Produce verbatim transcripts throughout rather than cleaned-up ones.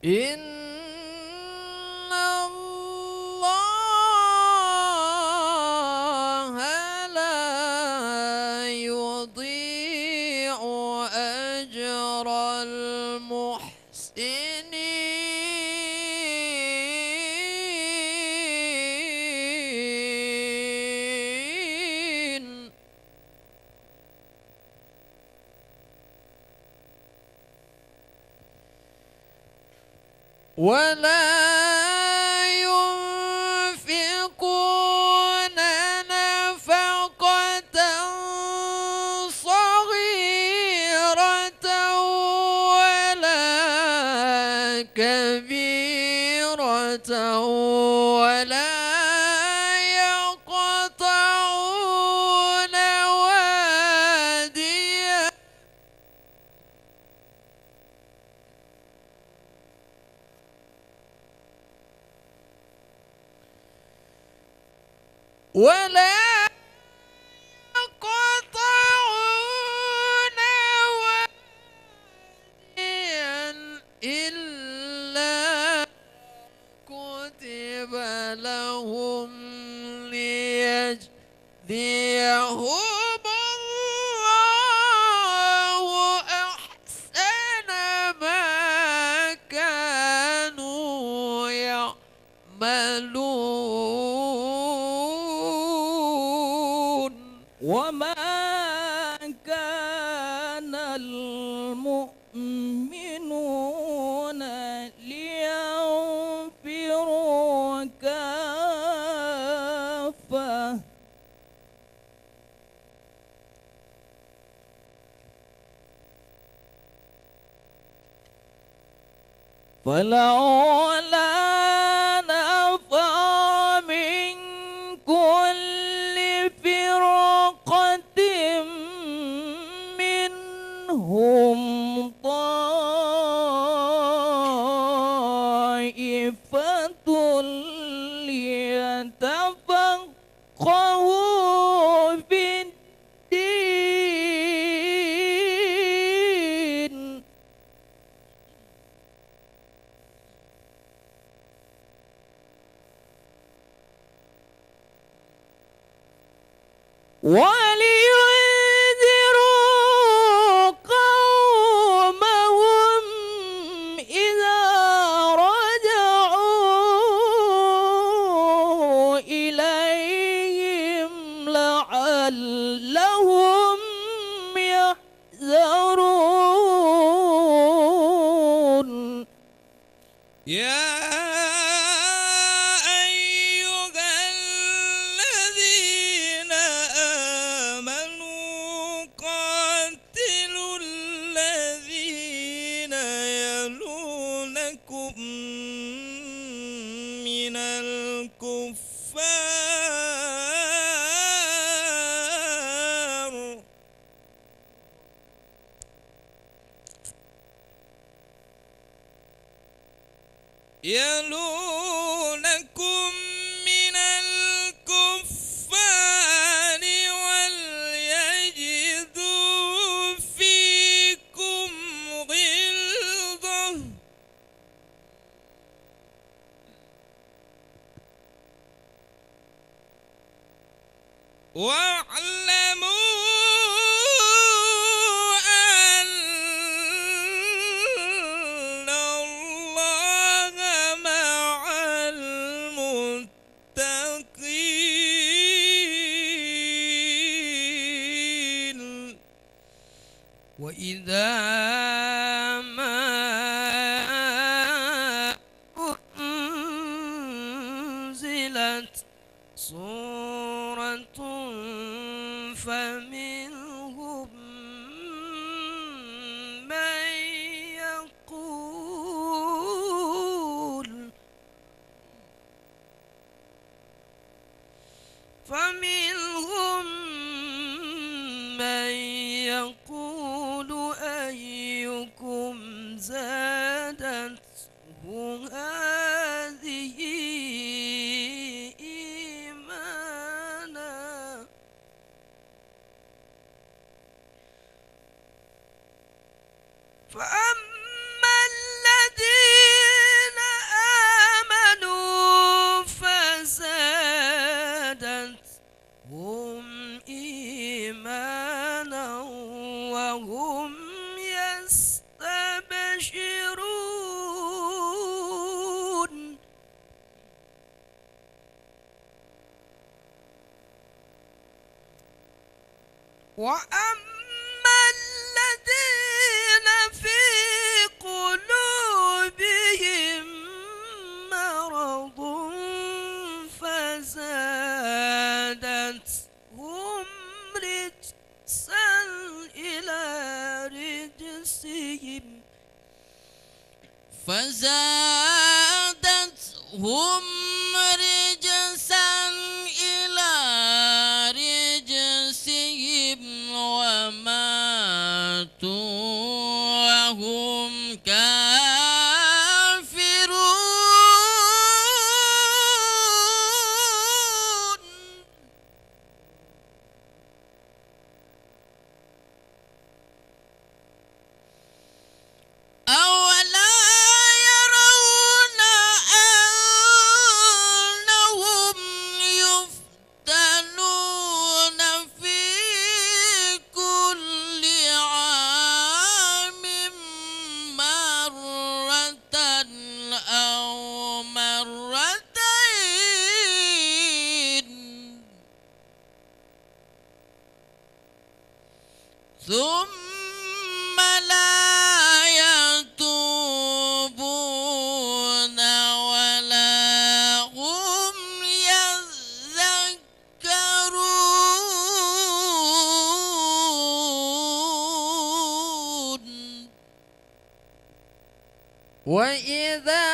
إن الله لا يضيع أجر المحسنين. ولا ينفقون نفقة صغيرة ولا كبيرة ولا يقطعون واديا ولا يقطعون واديا إلا كتب لهم ليجزيهم الله أحسن ما كانوا يعملون. وما كان المؤمنون لينفروا كافة. فلولا نفر من كل فرقة منهم طائفة ليتفقهوا في الدين. ولينذروا قومهم إذا رجعوا إليهم لعلهم يحذرون. يا أيها الذين آمنوا قاتلوا الذين يلونكم من الكفار يلونكم من الكفار وليجدوا فيكم غلظة واعلموا أن الله مع المتقين. وإذا ما أنزلت سورة فمنهم من يقول فمنهم من يقول أيكم زادته هذه إيمانا فأما الذين يستبشرون. وأما الذين في قلوبهم مرض فزادتهم رجسا إلى رجسهم فزادتهم رجسا إلى رجسهم وماتوا وهم كافرون. أولا يرون أنهم يفتنون في كل عام مرة أو مرتين. ثم لا يتوبون ولا هم يذكرون. وإذا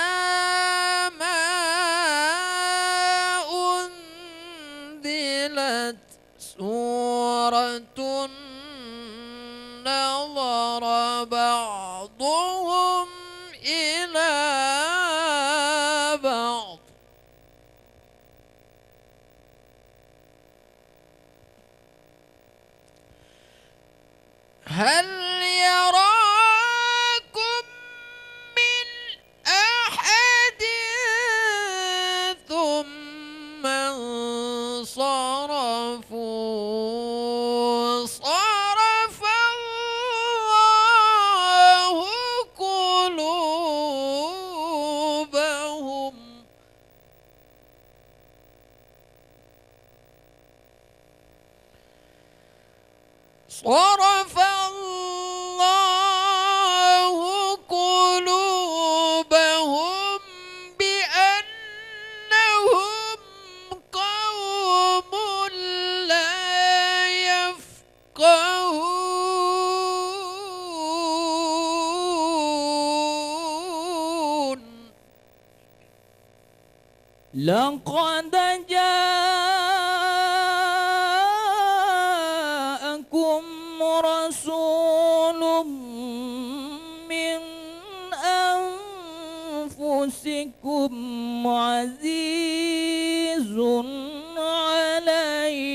ما أنزلت سورة نظر بعضهم إلى بعض هل يراكم من أحد ثم انصرفوا صرف الله قلوبهم صرف الله قلوبهم بأنهم قوم لا يفقهون. لقد جاءكم رسول من أنفسكم عزيز عليه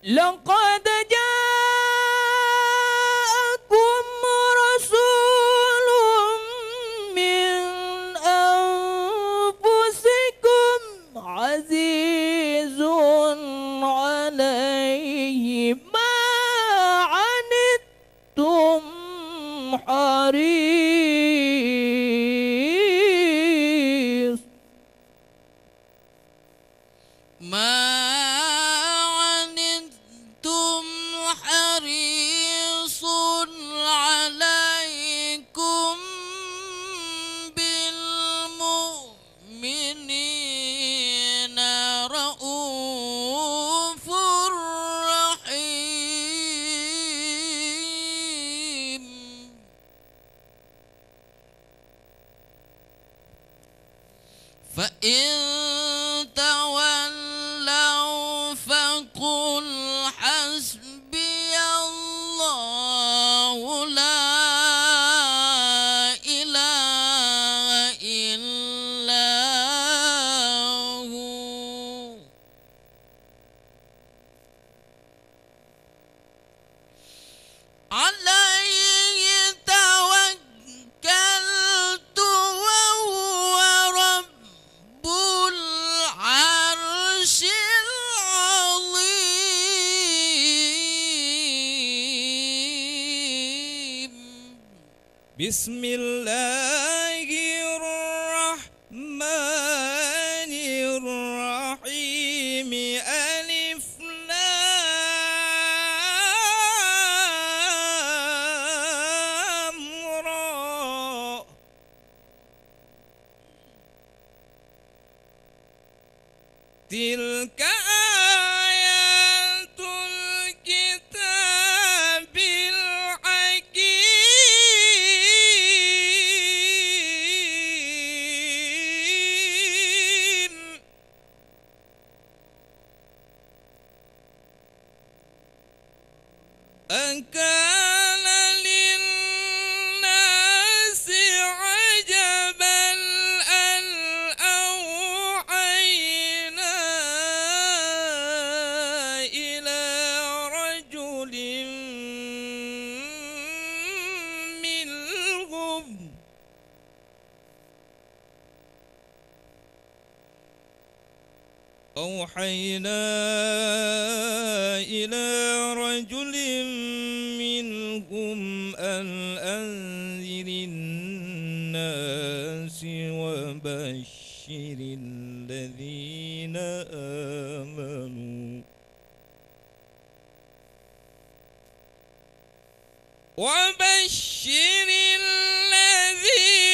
لقد جاءكم رسول من أنفسكم عزيز عليه ما عنتم حريص ما عنتم حريص عليكم بالمؤمنين رءوف رحيم. فإن تولوا فقل حسبي الله لا إله إلا هو عليه توكلت وهو رب العرش العظيم. بسم الله الرحمن الرحيم. ألف لام را. تلك آيات الكتاب الحكيم. أكان للناس عجبا أن أوحينا إلى رجل منهم أوحينا إلى رجل منهم أن أنذر الناس وبشر الذين آمنوا وبشر الذين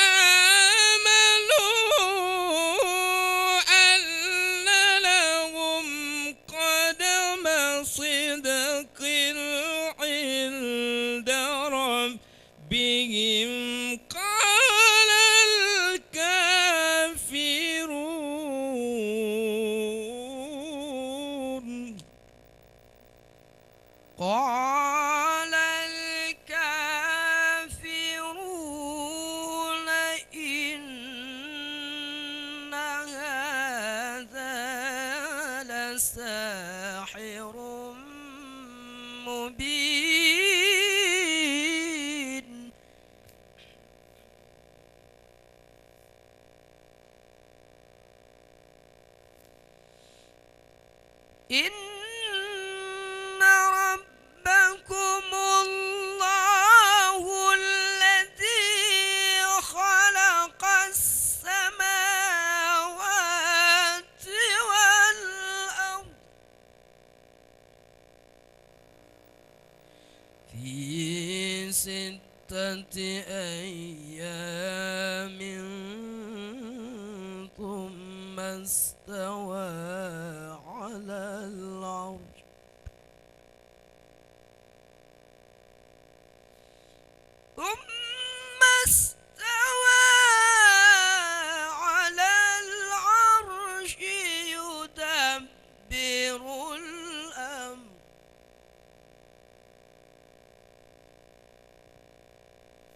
آمنوا أن لهم قدم صدق عند ربهم. قال الكافرون قال الكافرون إن هذا لساحر مبين. إن ربكم الله الذي خلق السماوات والأرض في ستة أيام ثم استوى على العرش ثم استوى على العرش يدبر الأمر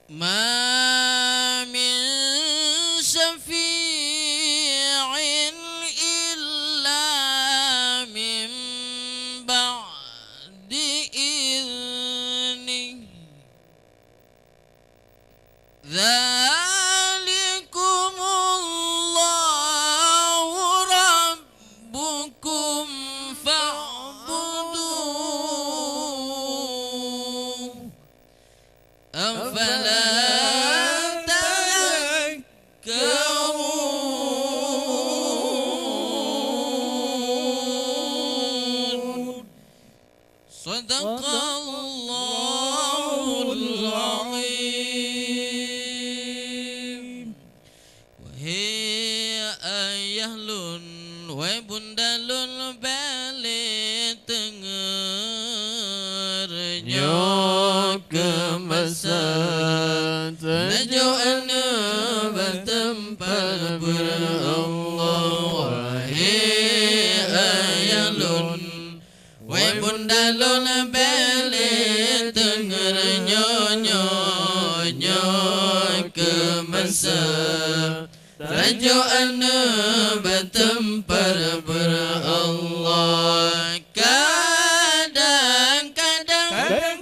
ما من شفيع إلا من بعد إذنه ذلكم الله ربكم فاعبدوه أفلا تذكرون صدق الله العظيم. Wahé ayah lôn, wahé bunda lôn, bék lé teungeut nyoe keu masa tajok aneuk bak teumpat beureullah. Wahé ayah lôn, wahé bunda lôn, bék lé teungeut nyoe, nyoe, nyoe keu masa tajok aneuk bak teumpat beureullah. Kadang-kadang, kadang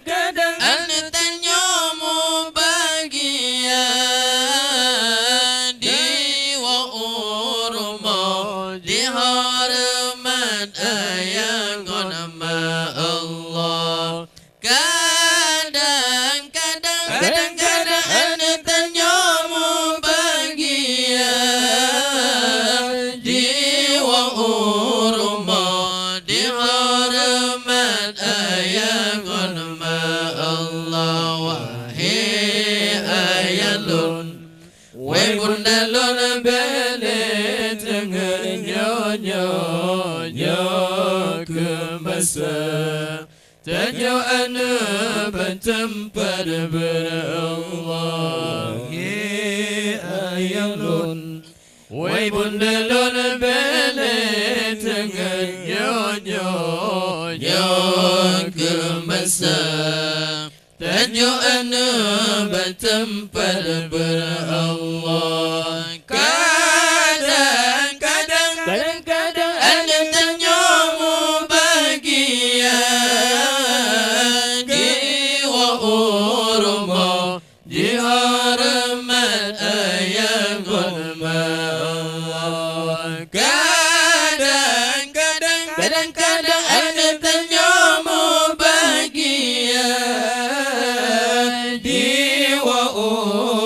Bèk lé teungeut nyoe, nyoe, nyoe keu masa. Tanyoe aneuk bak teumpat beureullah. He ayah lôn, wahai bunda lôn, bèk lé teungeut nyoe, nyoe, nyoe keu masa. Tanyoe aneuk bak teumpat beureullah. Kadang-kadang, kadang-kadang aneuk tanyoe mubahgia di rumoh, di horeumat ayah ngon ma. Kadang-kadang, kadang-kadang aneuk tanyoe mubahgia di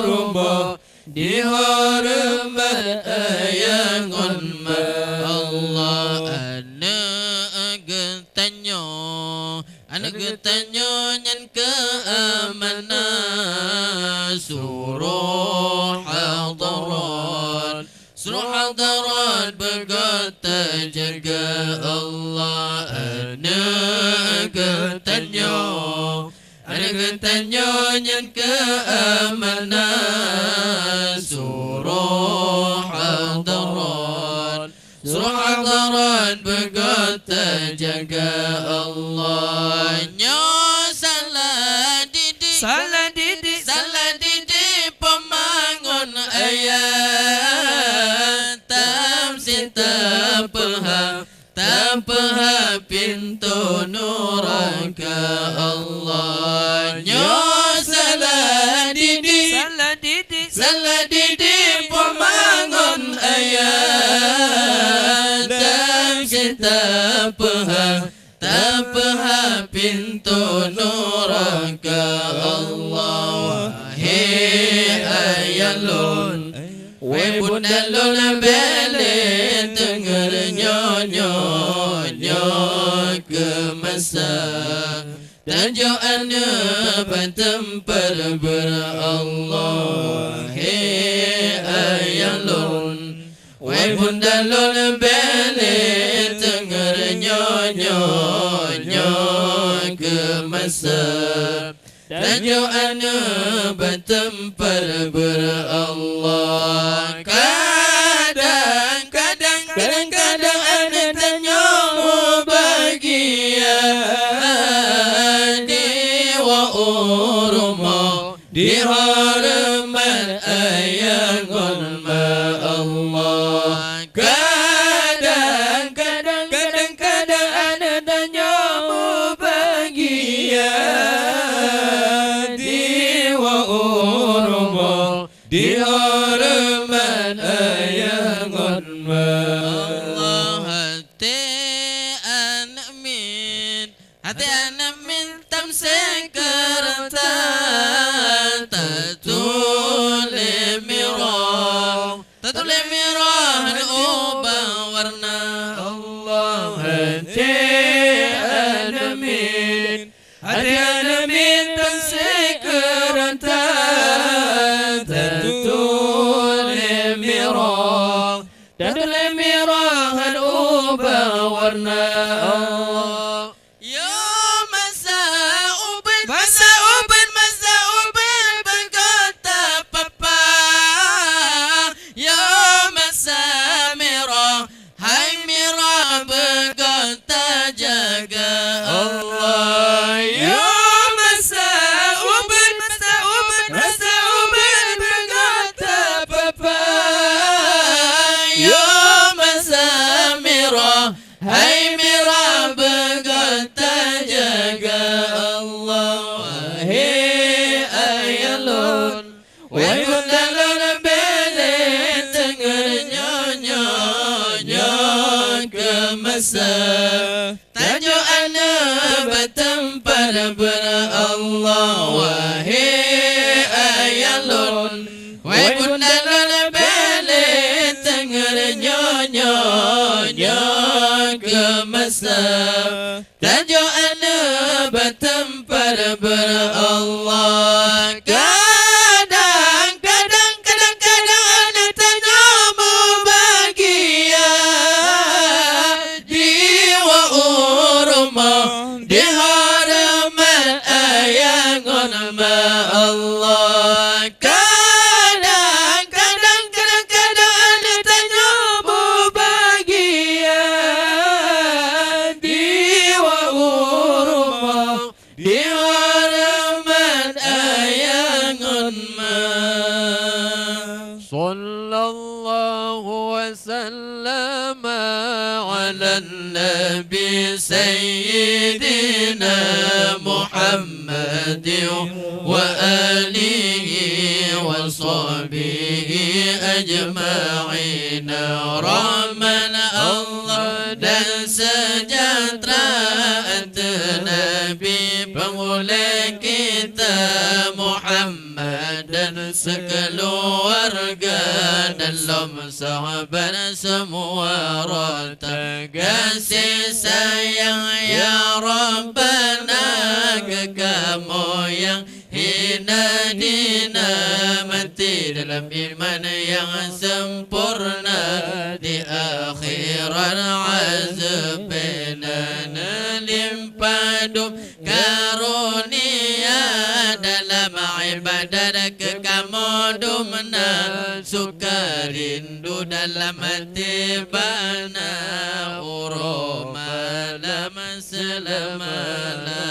rumoh, di horeumat ayah ngon ma. Allah, aneuk geutanyoe, aneuk geutanyoe nyan keu amanah. Suroh hadarat, suroh hadarat beugöt tajaga. Allah, aneuk geutanyoe, aneuk geutanyoe nyan keu amanah. Suroh hadarat, suroh hadarat beugöt tajaga. Allah, nyoe salah didik, salah didik, salah didik peumangon ayah. Tam sit tapeuhah, tapeuhah pintoe nuraka. Allah, nyoe salah didik, salah didik, salah didik peumangon ayah. Tam sit tapeuhah, tapeuhah pintoe nuraka. Allah, he ayah lôn, wahai bunda lôn, bèk lé teungeut nyoe, nyoe, nyoe keu masa. Tanyoe aneuk bak teumpat beureullah. He ayah lôn, wahai bunda lôn, bèk lé teungeut nyoe, nyoe, nyoe keu masa. Tanyoe aneuk bak teumpat beureullah. Kadang-kadang, kadang-kadang aneuk tanyoe mubahgia di rumoh, di horeumat ayah ngon ma. Allah, kadang-kadang, kadang-kadang aneuk tanyoe mubahgia di rumoh, di horeumat ayah ngon ma. Allah, até aneuk miet, até aneuk miet tam sit keu rata, tatuléh mirah, tatuléh mirah ubah warna. Allah, até aneuk miet, até aneuk miet tam sit keu rata, tatuléh mirah, tatuléh mirah ubah warna. Allah, yo masa ubit, masa ubit, masa ubit beugöt tapapa. Yo masa mirah, hai mirah beugöt tajaga. Allah, yo masa ubit, masa ubit, masa ubit beugöt tapapa. Yo masa mirah, hai mirah beugöt tajaga. Allah, wahé ayah lôn, wahé bunda lôn, bèk lé teungeut nyoe, nyoe, nyoe keu masa. Tanyoe aneuk bak teumpat beureullah. Allah, wahé ayah lôn, wahé bunda lôn, bèk lé teungeut nyoe, nyoe, nyoe keu masa. Tanyoe aneuk bak teumpat beureullah. Kadang, kadang, kadang, kadang aneuk tanyoe Allah. Kadang-kadang, kadang-kadang tanyoe mubagian di wak u rumoh, di wak rahmat ayah ngon ma. Sallallahu wasallam ala nabi sayyidina Muhammadin wa alihi wa sahbihi ajma'in. Rahmat Allah dan sejahtera ateueh Nabi peumulia kita Muhammad dan sekeluarga dan lom sahabat semua rata. Gaséh sayang ya Rabbana keu kamoe nyang hina dina, mati dalam iman nyang sempurna, di akhirat azabna neulimpah dum karunia, dalam ibadat keu kamoe dum na suka rindu dalam até bana, uroe malam seulama-lama.